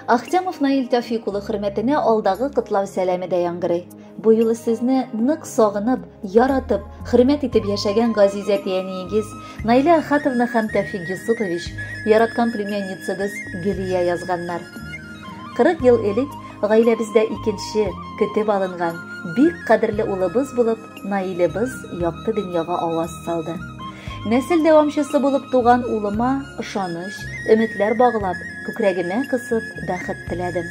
Ахтямов Наил Тәүфик улы хөрмәтенә алдагы котлау сәламе дә яңгырый. Бу юлы сезне нык сагынып, яратып, хөрмәт итеп яшәгән газиз әти-әниегез Наилә Ахатовна һәм Тәүфик Юсупович, яраткан племянницагыз Гөлия язганнар. 40 ел элек гаиләбездә икенче, көтеп алынган, бик кадерле улыбыз булып, Наилебез якты дөньяга аваз салды. Нәсел дәвамчысы булып туган улыма ышаныч, өметләр баглап, күкрәгемә кысып, бәхет теләдем.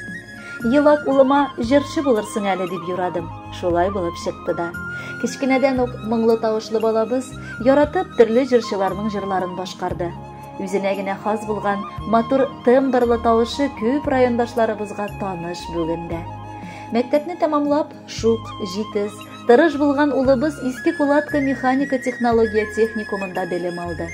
Елак улыма җырчы булырсың әле дип юрадым. Шулай булып чыкты да. Кечкенәдән үк моңлы тавышлы балабыз яратып төрле җырчыларның җырларын башкарды. Үзенә генә хас булган матур тембрлы тавышы күп райондашларыбызга таныш бүген дә. Мәктәпне тәмамлап, шук, җитез, тырыш булган улыбыз Иске Кулатка механика технология техникумында белем алды.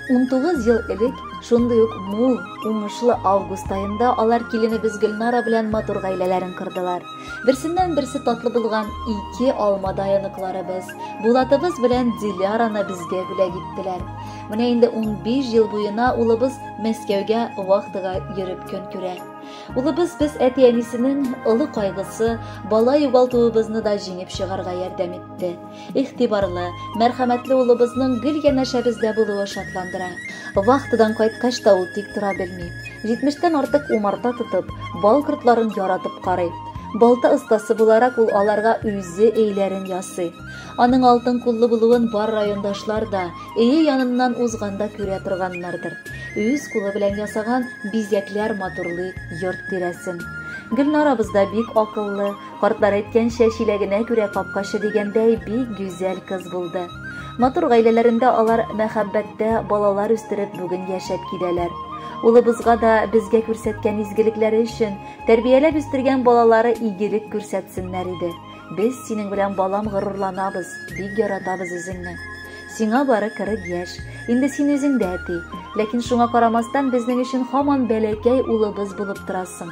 19 ел элек шундый ук мул, уңышлы август аенда алар киленебез Гөлнара белән матур гаиләләрен кордылар. Берсеннән берсе татлы булган ике алмадай оныкларыбыз, Булатыбыз белән Диляраны безгә бүләк иттеләр. Менә инде 15 ел буена улыбыз Мәскәүгә вахтага йөреп көн күрә. Улыбыз без әти-әнисенең олы кайгысы, бала югалтуыбызны да җиңеп чыгарга ярдәм итте. Игътибарлы, мәрхәмәтле улыбызның гел янәшәбездә булуы шатландыра. Вахтадан кайткач та ул тик тора белми. 70-тән артык умарта тотып, бал кортларын яратып карый. Балта остасы буларак ул аларга үзе өйләрен ясый. Аның алтын куллы булуын бар райондашлар да өе яныннан узганда күрә торганнардыр. Үз кулы белән ясаган бизәкләр матурлый йорт тирәсен. Гөлнарабыз да бик акыллы, картлар әйткәнчә, чиләгенә күрә капкачы дигәндәй, бик гүзәл кыз булды. Матур гаиләләрендә алар мәхәббәттә балалар үстереп бүген яшәп киләләр. Улыбызга да безгә күрсәткән изгелекләре өчен тәрбияләп үстергән балалары игелек күрсәтсеннәр иде. Без синең белән, балам, горурланабыз, бик яратабыз үзеңне. Сиңа бары 40 яшь. Инде син үзең дә әти. Ләкин шуңа карамастан безнең өчен һаман бәләкәй улыбыз булып торасың.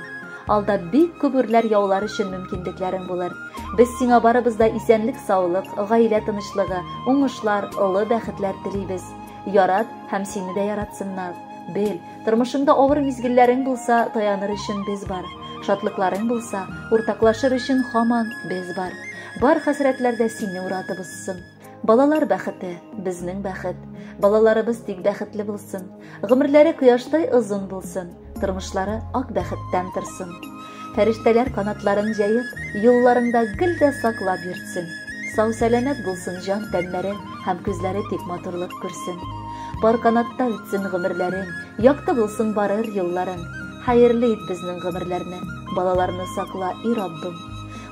Алда бик күп үрләр яулар өчен мөмкинлекләрең булыр. Без сиңа барыбыз да исәнлек-саулык, гаилә тынычлыгы, уңышлар, олы бәхетләр телибез. Ярат һәм сине дә яратсыннар. Бел, тормышыңда авыр мизгелләрең булса, таяныр өчен без бар. Шатлыкларың булса, уртаклашыр өчен һаман без бар. Бар хәсрәтләр дә сине уратып узсын. Балалар бәхете, безнең бәхет. Балаларыбыз тик бәхетле булсын. Гомерләре кояштай озын булсын. Тормышлары ак бәхеттән торсын. Фәрештәләр канатларын җәеп, юлларыңда гел дә саклап йөртсен. Сау-сәламәт булсын җан тәннәре һәм күзләре тик матурлык күрсен. Пар канатта үтсен гомерләрең, якты булсын барыр юлларың. Хәерле ит безнең гомерләрне, балаларны сакла, и Раббым.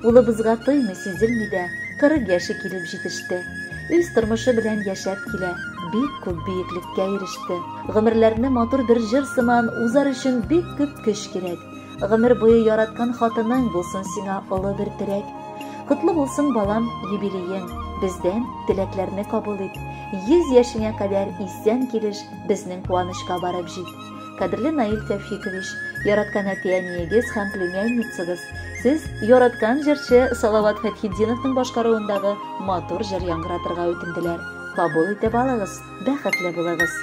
Улыбызга тоймый, сизелми дә, 40 яше килеп җитеште. Үз тормышы белән яшәп килә, бик күп биеклеккә иреште. Гомерләрне матур бер җыр сыман узар өчен бик күп көч кирәк. Гомер буе яраткан хатының булсын сиңа олы бер терәк. Котлы булсын, балам, юбилеең. Бездән теләкләрне кабул ит. 100 яшеңә кадәр исән килеш безнең куанычка барып җит. Кадерле Наил Тәүфикович, яраткан әти-әниегез һәм племянницагыз, сез яраткан җырчы Салават Фәтхетдиновның башкаруындагы матур җыр яңгыратырга үтенделәр. Кабул итеп алыгыз, бәхетле булыгыз.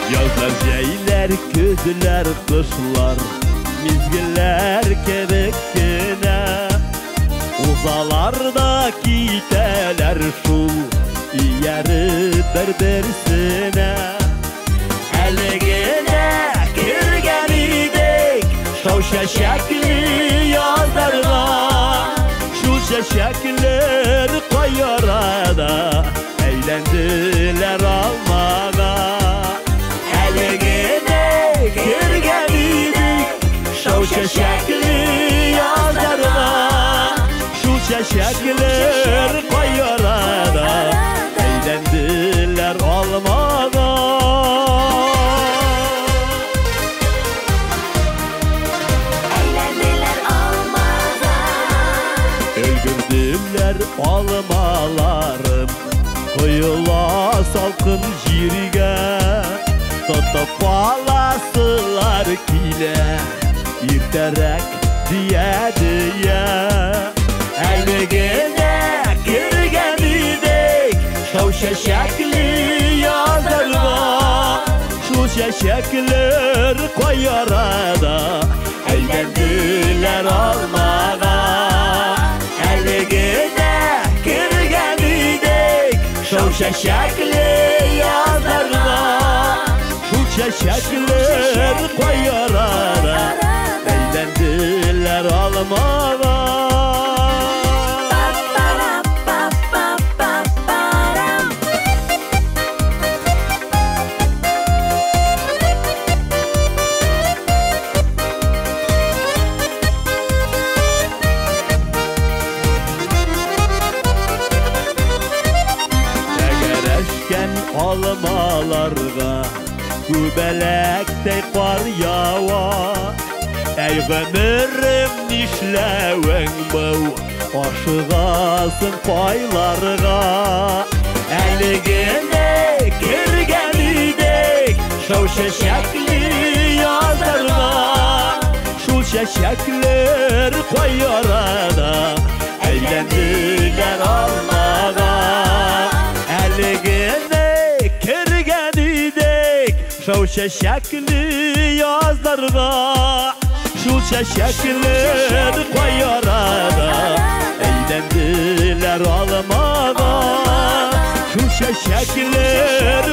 Язлар, җәйләр, көзләр, кышлар мизгелләр кебек кенә узалар да китәләр шул ияреп бер-берсенә. Әле генә кергән идек шау чәчәкле язларга, шул чәчәкләр кай арада әйләнделәр алмага. Әле генә кергән идек шау чәчәкле язларга, шул чәчәкләр кай арада әйләнделәр алмага. Әйләнделәр алмага. Өлгерделәр алмаларым, коела салкын җиргә. Тотып каласылар килә, иртәрәк дия-дия. Әле генә кергән идек шау чәчәкле язларга. Шул чәчәкләр кай арада әйләнделәр алмага. Әле генә кергән идек шау чәчәкле язларга. Шул чәчәкләр кай арада әйләнделәр алмага. Тәгәрәшкән алмаларга күбәләктәй кар ява. Әй гомерем, нишләвең бу, ашыгасың кайларга? Әле генә кергән идек шау чәчәкле язларга. Шул чәчәкләр кай арада әйләнделәр алмага. Әле генә кергән идек шау чәчәкле язларга. Шул чәчәкләр кай арада әйләнделәр алмага. Шул чәчәкләр